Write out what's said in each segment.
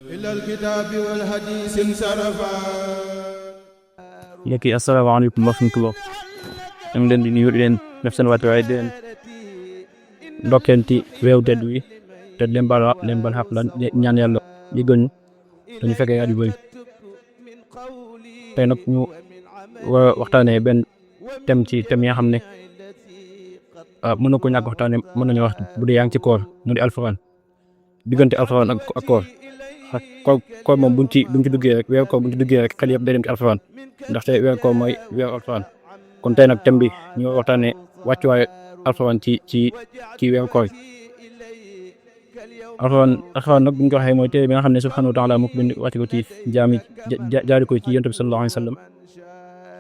إلى الكتاب والحديث انصرفا. Yéen asalaamaaleykum wa rahmatulah ñu ngi leen di nuyu di leen def seen wàccuwaay di leen ndokkeenti weeru tedd wi te leen baal xaq la ñaan yàlla yëgal ñu dañu fekkee at yu bëri tey nag ñu war a waxtaanee benn thème ci thème yi nga xam ne mën na ko ñàkk waxtaanee mën nañu wax bu dee yaa ngi ci koor mu di alxuraan diggante alxuraan ak koor koor moom buñ ci duggee rek weeru koor buñ ci duggee rek xel yëpp day dem ci alxuraan ndaxte weeru koor mooy weeru alxuraan kon tey nag thème bi ñu waxtaanee wàccuwaayu alxuraan ci weeru koor alxuraan nag bu ñu ko waxee mooy téere bi nga xam ne subhaanahu wa taala moo ko bind wàcce ko ci jaami jaari ko ci yonent bi sallallahu alayhi wa sallam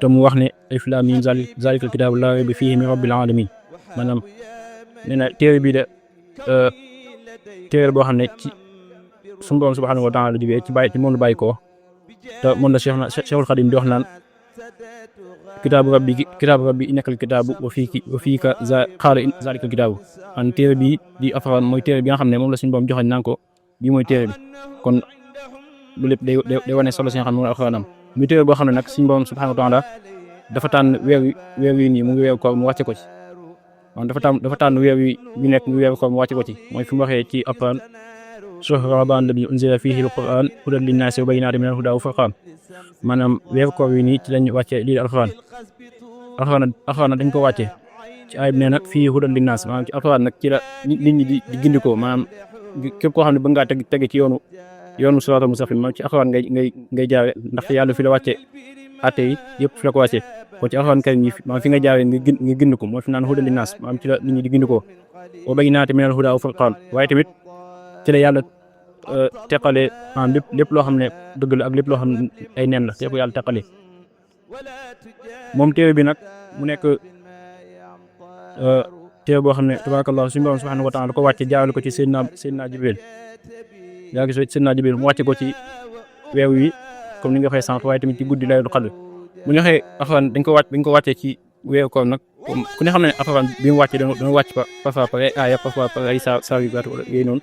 te mu wax ne alif laam miim zaalikal kitaabu laa rayba fiihi min rabbil aalamiin maanaam nee na téere bii de téere boo xam ne ci suñu borom subhaanahu wa taala jógee ci moom la bàyyi ko te moom la Cheikhul Xadim di wax naan kitaabu rabbi innakal kitaabu wa fiika qaala zaalikal kitaabu an téere bi di alxuraan mooy téere bi nga xam ne moom la suñu borom joxañ naan ko bii mooy téere bi kon lu lépp day wane solo si nga xam ne moom la alxuraan am muy téere boo xam ne nag suñu borom subhaanahu wa taala dafa tànn weer yi nii mu ngi weeru koor mu wàcce ko ci dafa tànn weer yi nekk mu weeru koor mu wàcce ko ci mooy fi mu waxee ci alxuraan shahru ramadan alladi unzila fihi alquran hudan linnaasi wa bayyinatin minal hudaa wal furqaan maanaam weeru koor wi nii ci lañ wàcce lii alxuraan dañ ko wàcce ci ayib nee nag fii hudan linnaas maanaam ci alxuraan nag ci la nit ñi di gindikoo maanaam képp koo xam ne bëgg ngaa tege ci yoonu siraatal mustaqiim maanaam ci alxuraan ngay jaare ndaxte yàlla fi la wàcce atte yi yëpp fi la ko wàcce kon ci alxuraan karim yi maanaam fi nga jaaree nga gindiku mooy fi naan hudan linnaas maanaam ci la nit ñi di gindikoo wa bayyinatin minal hudaa wal furqaan waaye tamit ci la yàlla teqale maanaam lépp loo xam ne dëgg la ak lépp loo xam ne ay nen la te ko yàlla teqale moom téere bi nag mu nekk téere boo xam ne tabarakallah suñu borom subhanahu wa taala da ko wàcce jaarale ko ci Seydina Jibril mu wàcce ko ci weer wi comme ni nga waxee sànq waaye tamit ci guddi laylatul qadr bu ñu waxee alxuraan dañ ko wàccee ci weeru koor nag ku ne xam ne alxuraan bi mu wàccee dana wàcc parfois par ay aaya parfois par ay saar yu gàtt wala yooyu noonu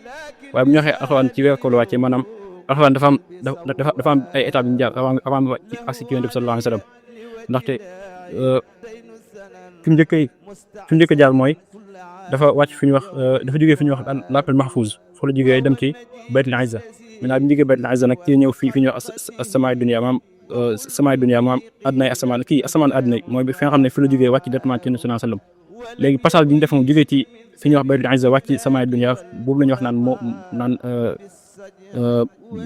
waaye bu ñu waxee alxuraan ci weeru koor la wàccee maanaam alxuraan dafa am ay étapes yu ñu jaar avant ci agsi ci yonent bi sallallahu alayhi wa sallam ndaxte fi mu njëkk a jaar mooy dafa wàcc fi ñu wax dafa jógee fi ñu wax l'appel mahfouz foo la jógee dem ci baytul izza maintenant bi ñu jógee baytul izza nag ci ñëw fi ñu wax as-samaa dunya maanaam àddunay asamaan àdduna mooy fi nga xam ne fi la jógee wàcc directement ci yonent bi sallallahu alayhi wa sallam léegi passage bi ñu def moom jógee ci fi ñuy wax baytul izza wàcc samaa dunya boobu la ñuy wax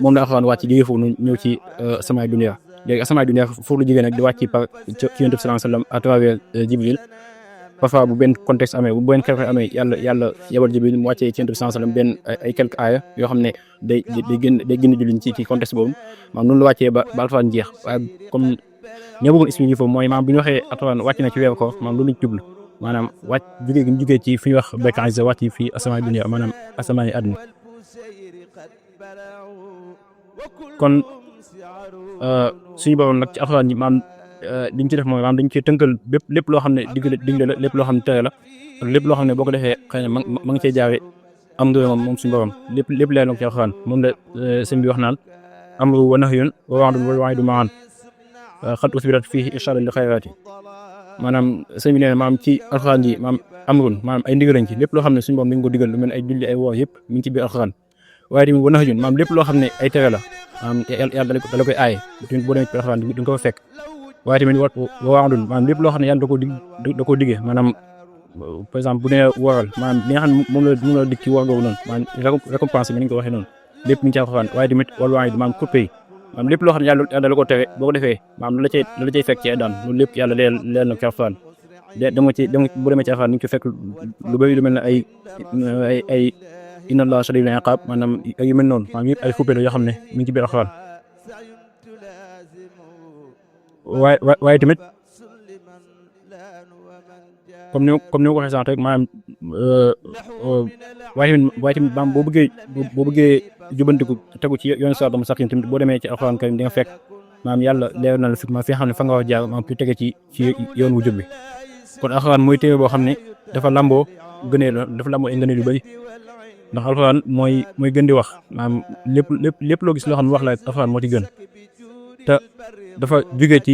moom la alxuraan wàcc jógee foofu ñëw ci samaa dunya léegi asamaa dunya foofu la jógee nag di wàcc par ci yonent bi sallallahu alayhi wa sallam à travers Jibril parfois bu benn contexte amee bu benn quelque amee yàlla yebal Jibril mu wàccee ci yonent bi sallallahu alayhi wa sallam benn ay quelques aaya yoo xam ne day génn julliñ ci contexte boobu maanaam noonu la wàccee ba alxuraan jeex waaye comme ñoo bëggoon expliquer foofu mooy maanaam bu ñu waxee alxuraan wàcc na ci weeru koor maanaam loolu lañ jublu maanaam wàcc jógee gi ñu jógee ci fi ñuy wax baytul izza wàcc fii asamaan dunya maanaam asamaan yi àdduna kon suñu borom nag ci alxuraan yi maanaam liñ ci def mooy maanaam dañ ci tënkal lépp loo xam ne digle la lépp loo xam ne tere la ak lépp loo xam ne boo ko defee xëy na ma nga cee jaare am ngërëm moom suñu borom lépp leer na ko ci alxuraan moom la sëñ bi wax naan amru wa nahyun wa wa'dun wa wa'idu ma'an xat usbirat fiihi irshaadan li xayraati maanaam sëñ bi nee na maanaam ci alxuraan ji maanaam amrun maanaam ay ndigal lañ ci lépp loo xam ne suñu borom dañ ko digal lu mel ay julli ay woor yëpp mi ngi ci biir alxuraan waaye tamit wa nahyun maanaam lépp loo xam ne ay tere la maanaam yàlla da koy aaye tamit boo demee ci alxuraan di nga ko fa fekk waaye tamit wa wa'dun maanaam lépp loo xam ne yàlla da koo diggee maanaam par exemple bu nee wooral maanaam li nga xam ne moom la dig ci woor googu noonu maanaam récompense bi ni ñu ko waxee noonu lépp mi ngi ci alxuraan waaye tamit wal waa'id maanaam coupé yi maanaam lépp loo xam ne yàlla da ko tere boo ko defee maanaam la cay fekk ci ay daan loolu lépp yàlla leer na ci alxuraan bu demee ci alxuraan ni ñu ko fekk lu bëri lu mel ne ay inna allaha shadiidul iqaab maanaam yu mel noonu maanaam yëpp ay coupé la yoo xam ne mi ngi ci biir alxuraan waaye tamit comme ni ma ko waxee sànq rek maanaam waaye tamit maanaam boo bëggee jubantiku tegu ci yoonu siraatal mustaqiim tamit boo demee ci alxuraan karim di nga fekk maanaam yàlla leer na la fi nga xam ne fa nga war a jaar maanaam pour tege ci yoon wu jub bi kon alxuraan mooy téere boo xam ne dafa lamboo ay ngëneel yu bëri ndax alxuraan mooy gën di wax maanaam lépp loo gis loo xam ne wax la alxuraan moo ci gën te dafa jóge ci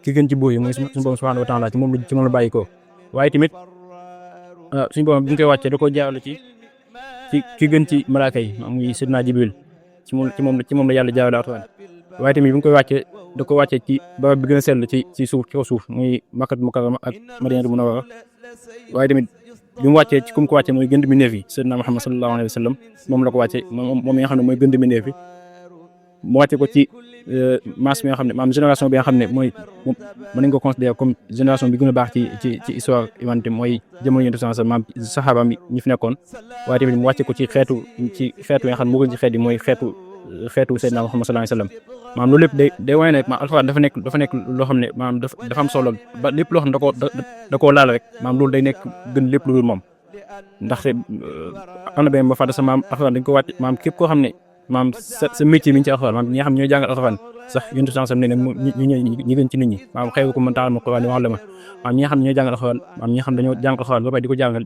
ki gën ci buur yi mooy suñu borom subhanahu wa taala ci moom la bàyyi ko waaye tamit suñu borom bi ñu koy wàccee da koo jaarale ci ki gën ci malaaka yi muy Seydina Jibril ci moom la yàlla jaarale alxuraan waaye tamit bi ñu koy wàccee da ko wàccee ci barab bi gën a sell ci suuf ci kaw suuf muy Makkatul Mukarrama ak Madinatul Munawwara waaye tamit bi mu wàccee ci kum ko wàccee mooy gën di mbindeef yi Seydina Muhammad sallallahu alayhi wa sallam moom la ko wàccee moom mi nga xam ne mooy gën di mbindeef yi mu wàcce ko ci maas bi nga xam ne maanaam génération bi nga xam ne mooy mën nañ ko considérer comme génération bi gën a baax ci histoire humanité mooy jamono Yonent bi maam saxaabaam ñi fi nekkoon waaye tamit mu wàcce ko ci xeetu yi nga xam ne moo gën ci xeet yi mooy xeetu Seydina Muhammad sallallahu alayhi wa sallam maanaam loolu lépp day wane ne maanaam alxuraan dafa nekk loo xam ne maanaam dafa am solo ba lépp loo xam ne da koo laal rek maanaam loolu day nekk gën lépp lu dul moom ndaxte am na benn ba fàtte sa maam alxuraan dañ ko wàcc maanaam képp koo xam ne maam sa métier mi ngi ci alxuraan maam ñi nga xam ne ñooy jàngal alxuraan sax Yonent bi sallallahu alayhi wa sallam ne nag ñi gën ci nit ñi maam xayrukum man ta'allama al-Qur'ana wa 'allama maam ñi nga xam ne ñooy jàngal alxuraan maam ñi nga xam dañoo jàng alxuraan ba pare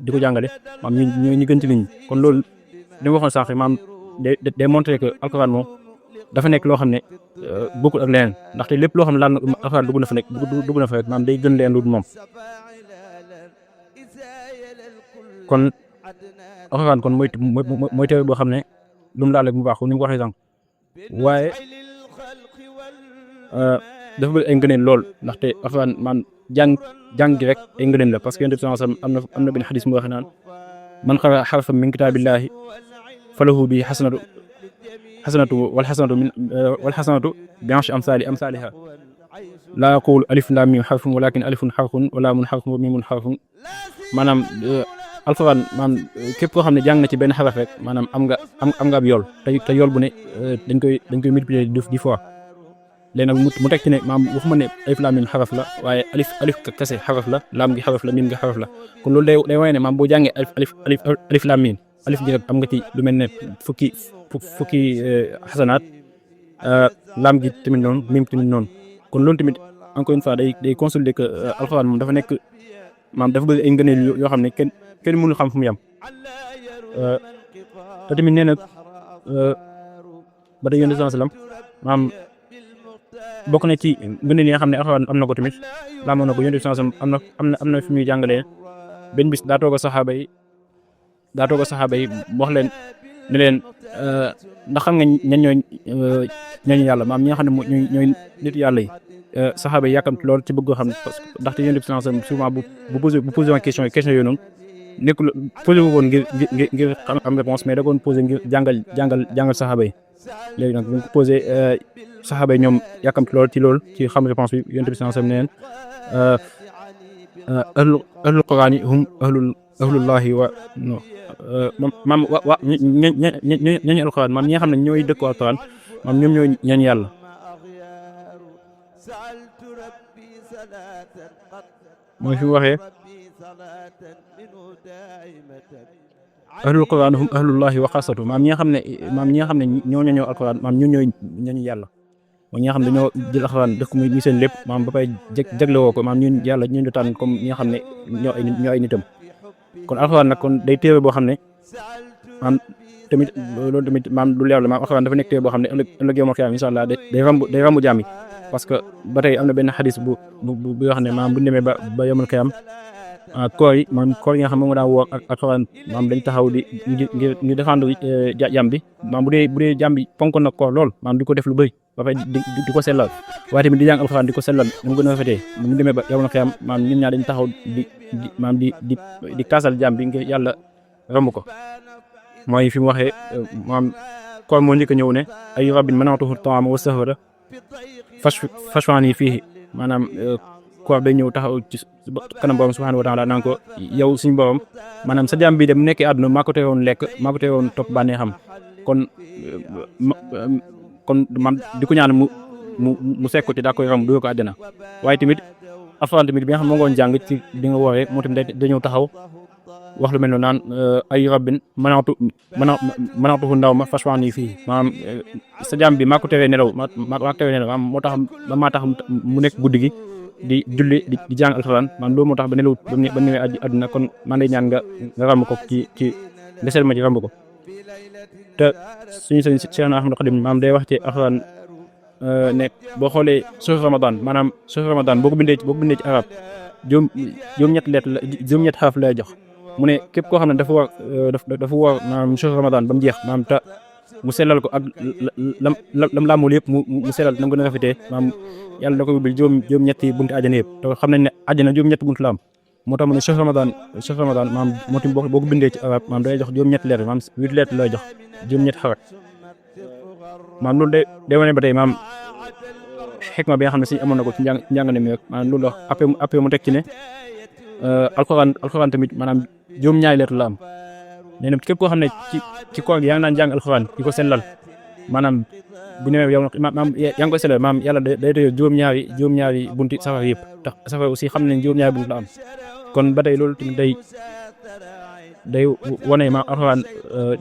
di ko jàngale maam ñi gën ci nit ñi kon loolu li ma waxoon sax maam day montré que alxuraan moom dafa nekk loo xam ne bokkul ak leneen ndaxte lépp loo xam ne laal na alxuraan dugg na fa rek maam day gën leen lu moom kon alxuraan kon mooy téere boo xam ne lu mu laal rek mu baax ni mu ko waxee sànq waaye dafa bëri ay ngëneel lool ndaxte alxuraan man jàng gi rek ay ngëneel la parce que Yonent bi sallallahu alayhi wasallam am na benn xadis mu wax naan man qara harfan min kitaabillahi falahu bi xasanatu wal xasanatu bi ashri amsaaliha laa yaqulu alif laam miim xarfun walakin alifun xarfun wa laamun xarfun wa miimun xarfun maanaam alxuraan maanaam képp koo xam ne jàng na ci benn xaraf rek maanaam am nga ab yool te yool bu ne dañ koy multiplier di fois léegi nag mu teg ci ne maanaam waxuma ne alif laam miim xaraf la waaye alif kese xaraf la laam gi xaraf la miim gi xaraf la kon loolu day wane ne maanaam boo jàngee alif laam miim alif gi rek am nga ci lu mel ne fukki xasanaat laam gi tamit noonu miim tamit noonu kon loolu tamit encore une fois day consolider que alxuraan moom dafa nekk maanaam dafa bëgg ay ngëneel yoo xam ne kenn mënu xam fu mu yem te tamit nee na ba tey Yonent bi sallallahu alayhi wasallam maanaam bokk na ci ngëneel yi nga xam ne alxuraan am na ko tamit laamoon na ko Yonent bi sallallahu alayhi wasallam am na fi muy jàngalee benn bis daa toog a saxaaba yi wax leen ne leen ndax xam nga ñan ñooñu yàlla maam ñi nga xam ne ñooy nit yàlla yi saxaaba yi yàkkamti lool ci bëgg xam ne parce que ndaxte Yonent bi sallallahu alayhi wasallam souvent bu posé woon question yooyu noonu nekkul posé wu woon ngir am réponse mais da koon posé ngir jàngal saxaaba yi léegi nag bu ñu ko posé saxaaba yi ñoom yàkkamti lool ci xam réponse bi Yonent bi sallallahu alayhi wasallam ne leen ahlul qur'ani hum ahlullahi wa maam ñooñu alxuraan maam ñi nga xam ne ñooy dëkku alxuraan maam ñoom ñooy ñooñu yàlla mooy fi mu waxee ahlul qur'an hum ahlullahi wa xaasatu maam ñi nga xam ne ñoo ñoo alxuraan maam ñun ñooy ñooñu yàlla mooy ñi nga xam ne dañoo jël alxuraan def ko muy seen lépp maam ba pare jagle woo ko maam ñun yàlla ñu ñu tànn comme ñi nga xam ne ñoo ay nitam kon alxuraan nag kon day téere boo xam ne maam tamit loolu tamit maam lu leer la maam alxuraan dafa nekk téere boo xam ne ëllëg yawmal qiyaama insha Allah day rambu jaam yi parce que ba tey am na benn xadis bu wax ne maam bu demee ba yawmal qiyaama koor yi nga xam ne moom daan woor ak alxuraan maam dañ taxaw di ngir défendre jàmm bi maam bu dee jàmm bi fonk na koor lool maam di ko def lu bëri ba pare di ko sellal waaye tamit di jàng alxuraan di ko sellal mu gën a rafetee mu demee ba yawmal qiyaama maam ñun ñaar dañ taxaw di kaasal jàmm bi ngir yàlla romb ko mooy fi mu waxee maam koor moo njëkk a ñëw ne ay rabbin mana'tuhu ta'ama wa sahwata fashfa'ni fiihi maanaam koor day ñëw taxaw ci kanam borom subhanahu wa ta'ala naan ko yow suñu borom maanaam sa jàmm bi de mu nekkee àdduna maa ko teewoon lekk maa ko teewoon topp bànnee xam kon man di ko ñaan mu sekk ko ci daa koy ram du ko àddina waaye tamit alxuraan tamit bi nga xam moo ngoon jàng ci di nga wooree moo tamit dañëw taxaw wax lu mel noonu naan ay rabbin mana'tuhu nawma fashfa'ni fii maanaam sa jàmm bi maa ko teree nelaw maa ko teree nelaw moo tax mu nekk guddi gi di julli di jàng alxuraan maanaam loolu moo tax ba nelaw ba newee àdduna kon man day ñaan nga ràmm ko ci nga seet ma ci ràmm ko te suñu sëñ Cheikh Ahmadou Khadim maam day wax ci alxuraan ne boo xoolee suuf Ramadan maanaam suuf Ramadan boo ko bindee ci arab juróom-ñetti lettre la juróom-ñetti xaraf lay jox mu ne képp koo xam ne dafa war maanaam suuf Ramadan ba mu jeex maanaam te mu sellal ko ak lam laamul yëpp mu sellal na mu gën a rafetee maanaam yàlla da ko ubbil juróom-ñetti bunti àjjana yëpp te xam nañ ne àjjana juróom-ñetti buntu la am moo tax mu ne suuf Ramadan maanaam moo tamit boo ko bindee ci arab maanaam day jox juróom-ñetti lettre maanaam 8 lettre lay jox juróom-ñetti xaraf maanaam loolu day wane ba tey maanaam xikma bi nga xam ne si amoon na ko ci njàngane mi rek maanaam loolu wax après mu teg ci ne alxuraan tamit maanaam juróom-ñaari lettre la am nee na képp koo xam ne ci koor gi yaa ngi naan jàng alxuraan di ko sellal maanaam bu ñëwee yow maanaam yaa ngi koy sellal maanaam yàlla day tëjee juróom-ñaari bunti safara yëpp tax safara aussi xam nañ juróom-ñaari bunti la am kon ba tey loolu tamit day wane maanaam alxuraan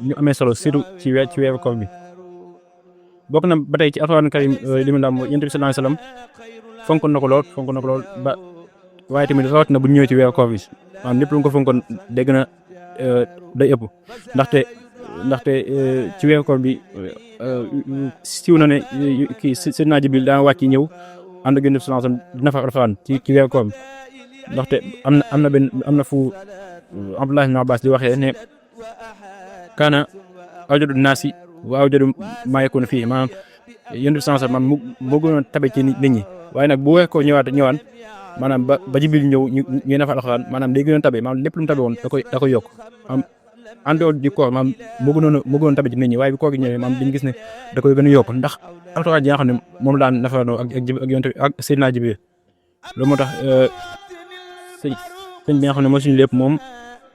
ñu amee solo surtout ci weeru koor bi bokk na ba tey ci alxuraan karim li mu ndam Yonent bi sallallahu alayhi wasallam fonkoon na ko lool ba waaye tamit rawat na bu ñëwee ci weeru koor bi maanaam lépp lu ko fonkoon dégg na day ëpp ndaxte ci weeru koor bi siiw na ne kii Seydina Jibril daa wàcc ñëw ànd ak Yonent bi sallallahu alayhi wasallam dina fa alxuraan ci weeru koor bi ndaxte am na fu Abdullah ibn Abbas di waxee ne kaana awjadu naasi wa awjadu maa yakunu fii maanaam Yonent bi sallallahu alayhi wasallam moo gënoon tabe ci nit ñi waaye nag bu weeru koor ñëwaan maanaam ba Jibril ñëw ñu nafa alxuraan maanaam day gënoon tabe maanaam lépp lu mu tabe woon da koy yokk am en dehors du koor maanaam moo gënoon tabe ci nit ñi waaye bi koor gi ñëwee maanaam dañu gis ne da koy gën a yokk ndax alxuraan ji nga xam ne moom daan nafaandoo ak Yonent bi ak Seydina Jibril loolu moo tax sëñ bi nga xam ne moo suñu lépp moom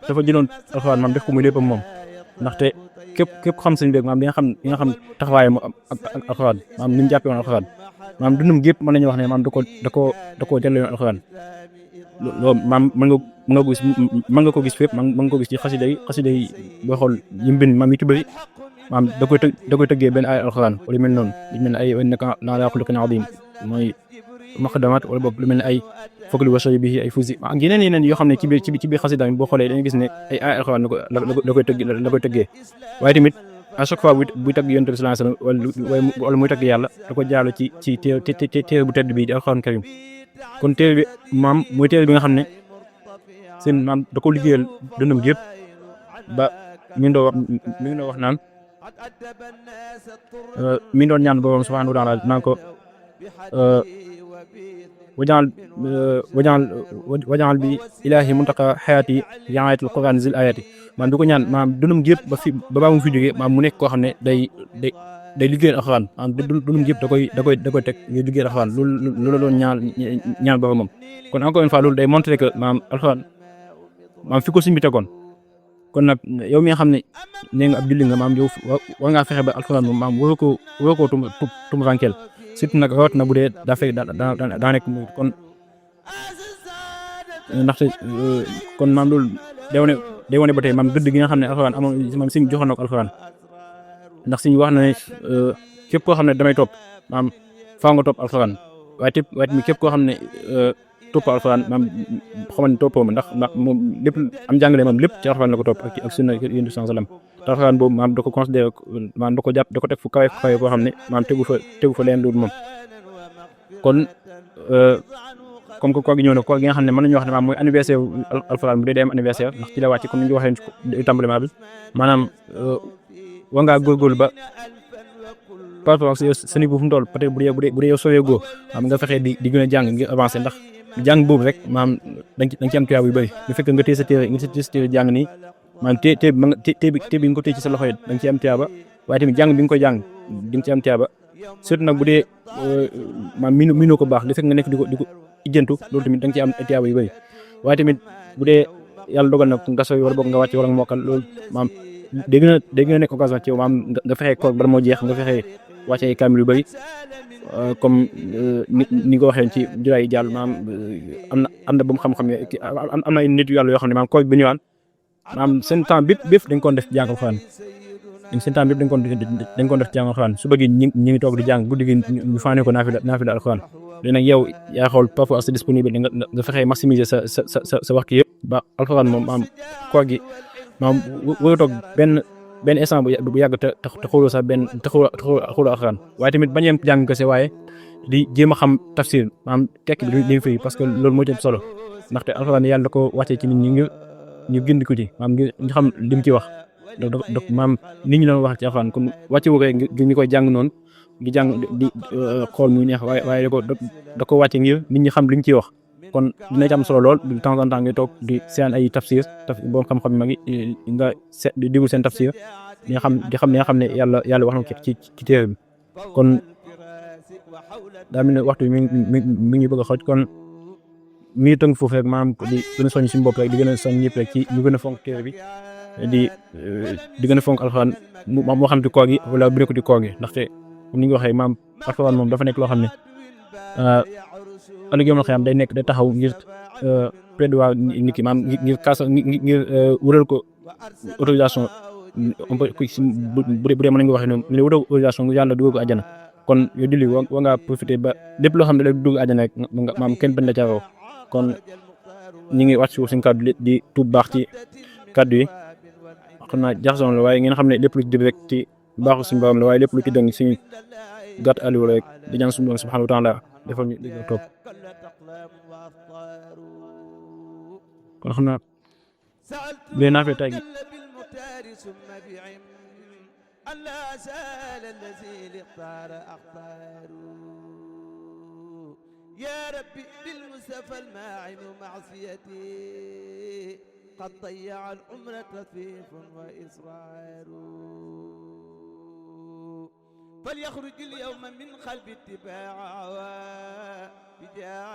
dafa jëloon alxuraan maanaam def ko muy léppam moom ndaxte képp xam sëñ bi maanaam di nga xam taxawaayam ak alxuraan maanaam ni mu jàppee woon alxuraan maanaam dundum gépp mën nañu wax ne maanaam da koo jëlee woon alxuraan loolu maanaam mën nga ko gis fépp mën nga ko gis ci xasida yi boo xool yi mbind maanaam yu ci bëri maanaam da koy tëggee benn ay alxuraan wala yu mel noonu lu mel ne ay innaka la'alaa xuluqin aziim mooy maqdamaat wala boog lu mel ne ay fogli washay bi ay fusi ak yeneen yoo xam ne ci biir xasida boo xoolee dañuy gis ne ay alxuraan la koy tëggee waaye tamit à chaque fois buy tagg Yonent bi sallallahu alayhi wasallam wala muy tagg yàlla da ko jaalu ci téere bu tedd bi di alxuraan karim kon téere bi maam mooy téere bi nga xam ne seen maam da ko liggéeyal dundam yëpp ba mi ngi doon wax naan mi ngi doon ñaan boroom subhanahu wa ta'ala naan ko wajaal bi ilaahi muntaqa xayaati yaayatul quraan zil ayati maanaam du ko ñaan maanaam dundam gépp ba baa mu fi jógee maanaam mu nekk koo xam ne day liggéeyal alxuraan maanaam dundam gépp da koy teg ngay liggéeyal alxuraan loolu la doon ñaan boromam kon encore une fois loolu day montrer que maanaam alxuraan maanaam fi ko suñ bi tegoon kon nag yow mi nga xam ne nee nga ab julli nga maanaam yow war ngaa fexe ba alxuraan moom maanaam waroo koo tumurankeel surtout nag rawat na bu dee daa fekk daa nekk muy kon ndaxte kon maam loolu day wane ba tey maam gëdd gi nga xam ne alxuraan amoon maam suñ joxoon na ko alxuraan ndax suñ wax na ne képp koo xam ne damay topp maam faaw nga topp alxuraan waaye tamit képp koo xam ne topp alxuraan maam xamal ne toppoo ma ndax moom lépp am jàngale moom lépp ci alxuraan la ko topp ak sunna Yonent bi sallallahu alayhi wasallam te alxuraan boobu maam da ko considéré maam da ko jàpp da ko teg fu kawe koo xam ne maam tegu fa leen loolu moom kon comme que koor gi ñëw na koor gi nga xam ne mën nañu wax ne maam mooy anniversaire alxuraan bu dee am anniversaire ndax ci la wàcc comme ni ñu waxee ci tàmbalement bi maanaam war ngaa góorgóorlu ba par rapport ak sa niveau fu mu toll peut-être bu dee yow sowee góor maam nga fexee di gën a jàng ngir avancer ndax jàng boobu rek maam da nga ci am tuyaab yu bëri bu fekkee nga téye sa téere jàng nii maanaam té bi nga ko téye ci sa loxo yi da nga ci am tuyaaba waaye tamit jàng bi nga koy jàng di nga ci am tuyaaba surtout nag bu dee maam miinoo ko baax li fekk nga nekk di ko ijjantu loolu tamit da nga ci am tuyaaba yu bëri waaye tamit bu dee yàlla dogal na nga soy wala boog nga wàcc wala nga mokkal loolu maam day gën a nekk occasion ci yow maam nga fexe koor bala moo jeex nga fexe wàcce ay kaamil yu bëri comme ni nga ko waxee ci juraay yi jàll maam am na ba mu xam-xam am na ay nit yàlla yoo xam ne maam koor bi ñëwaan maam seen temps bépp dañ ko def jàng alxuraan seen temps bépp dañ ko def jàng alxuraan su bëggee ñi ngi toog di jàng guddi gi ñu faane ko naafila alxuraan léegi nag yow yaa xool parfois c'est disponible nga fexe maximiser sa waxtu yëpp ba alxuraan moom maam koor gi maam wara toog benn instant bu yàgg te xooloo sax benn te xooloo alxuraan waaye tamit bañ a yem jàng kese waaye di jéem a xam tafsir maanaam tekki bi li firi parce que loolu moo ci solo ndaxte alxuraan yàlla da ko wàccee ci nit ñi ñu gind ko ci maanaam ngir ñu xam li mu ci wax donc maanaam nit ñi doon wax ci alxuraan comme wàcce wu ko ngir ñu koy jàng noonu di jàng di xool muy neex waaye da ko wàcce ngir nit ñi xam li mu ciy wax kon dina ci am solo lool de temps en temps nga toog di seen ay tafsir boo xam-xam ma ngi nga di digul seen tafsir di nga xam ne yàlla wax na ko ci téere bi kon daa mel ne waxtu bi mi ngi bëgg a xoj kon mi ngi tënk foofu rek maanaam di gën a soññ suñu bopp rek di gën a soññ ñëpp rek ci ñu gën a fonk téere bi di gën a fonk alxuraan moo xam ci koor gi wala bu nekk di koor gi ndaxte ni nga waxee maam alxuraan moom dafa nekk loo xam ne ëllëg yomal xiyaam day taxaw ngir plaidoyer nit ki maam ngir kaasa ngir wutal ko autorisation bu dee mën nañu ko waxee noonu ñu wutal autorisation yàlla dugal ko àjjana kon yow julli wa ngaa profité ba lépp loo xam ne da dugg àjjana rek maam kenn bañ la ca raw kon ñi ngi wàcc suñu kàddu di tuub baax ci kàddu yi xam naa jaxasoon la waaye ngeen xam ne lépp lu ci dëgg rek ci baaxu suñu borom la waaye lépp lu ci dëng suñu gàtt aliou rek di ñaan suñu borom subhanahu wa taala defal ñu dégg topp kon xam naa bee naa fee tey gi ألا سال الذي الاختار أختار يا ربي بالمصطفى الماعن معصيتي قد ضيع العمر تثيف وإصرار فليخرج اليوم من قلب اتباع